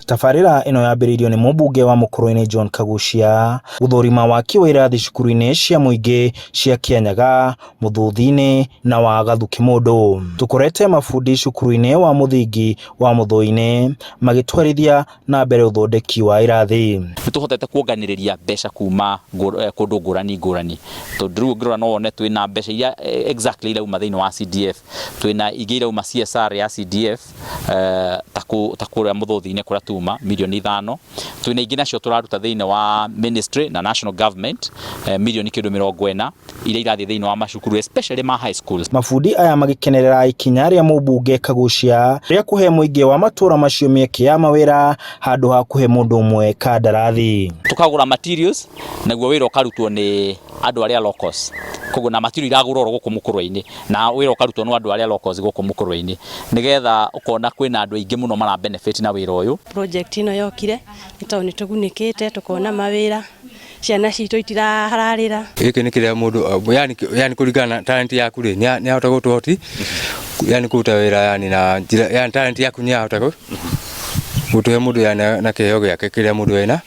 Tabarĩra ĩno yambĩrĩirio nĩ mũmbunge wa Mũkũrũ-inĩ John Kaguchia gũthũrima waki wa irathi cukuru-inĩ cia mũingĩ cia Kĩanyaga, Mũthuthi-inĩ na wa Gathukĩmũndũ. Tũkorete mabundi cukuru-inĩ wa mũthingi wa Mũthũi-inĩ magĩtwarithia na mbere ũthondeki wa irathi. Nĩ tũhotete kuonganĩrĩria mbeca kuma kũndũ ngũrani ngũrani, tondũ rĩu ũngĩrora no wone twĩna mbeca iria exactly irauma thĩinĩ wa CDF, twĩna ingĩ irauma CSR ya CDF, ta kũrĩa Mũthũthi-inĩ kũrĩa tuma mirioni 5, twĩna ingĩ nacio tũraruta thĩinĩ wa ministry na national government, mirioni kĩndũ 40 iria irathiĩ thĩinĩ wa macukuru, especially ma high schools. Mabundi aya magĩkenerera ikinya rĩa mũmbunge Kaguchia rĩa kũhe mũingĩ wa matũra macio mĩeke ya mawĩra handũ ha kũhe mũndũ ũmwe kandarathi. Tukagũra materials naguo wĩra ũkarutwo nĩ andũ arĩa locals, koguo na material iragũrwo oro gũkũ Mũkũrwe-inĩ na wĩra ũkarutwo nĩ andũ arĩa locals gũkũ Mũkũrwe-inĩ, nĩgetha ũkona kwĩna andũ aingĩ mũno mara benefit na wĩra ũyũ. Project ĩno yokire nĩ tondũ nĩ tũgunĩkĩte, tũkona mawĩra, ciana citũ itirahararĩra. Gĩkĩ nĩ kĩrĩa mũndũ yani kũringana na talent yaku rĩ, nĩ ahota gũtũhoti yani kũruta wĩra yani na njĩra yani talent yaku nĩ ahota gũtũhe mũndũ yani na kĩheo gĩake kĩrĩa mũndũ ena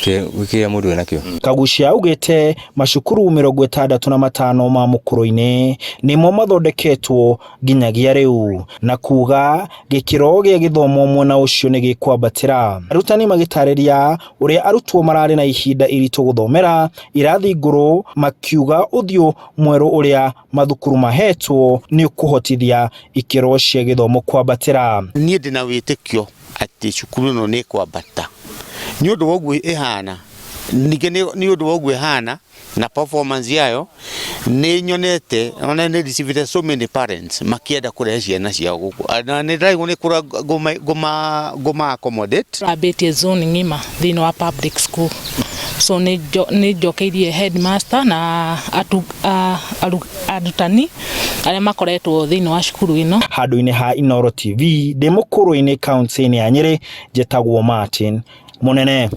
kĩrĩa mũndũ ena kĩo. Kaguchia augĩte macukuru 65 ma Mũkũrũ-inĩ nĩmo mathondeketwo nginyagia rĩu, na kuga gĩkĩro gĩa gĩthomo mwena ũcio nĩ gĩkwambatĩra. Arutani magĩtarĩria ũrĩa arutwo mararĩ na ihinda iritũ gũthomera irathi ngũrũ, makiuga ũthiũ mwerũ ũrĩa mathukuru mahetwo nĩ ũkũhotithia ikĩro cia gĩthomo kwambatĩra. Niĩ ndĩna wĩtĩkio atĩ cukuru ĩno nĩ ĩkwambata nĩ ũndũ wa ũguo ĩhana, ningĩ nĩ ũndũ wa ũguo ĩhana na performance yayo. Nĩ nyonete ona nĩ received so many parents makĩenda kũrehe ciana ciao gũkũ, na nĩ ndĩraigua nĩ kũra ngũma accommodate. Ambĩtie zone ng'ima thĩinĩ wa public school, so nĩ njokeirie headmaster na arutani arĩa makoretwo thĩinĩ wa cukuru ĩno. Handũ-inĩ ha Inooro TV, ndĩ Mũkũrũ-inĩ, kaunti-inĩ ya Nyĩrĩ, njĩtagwo Martin Mũnene.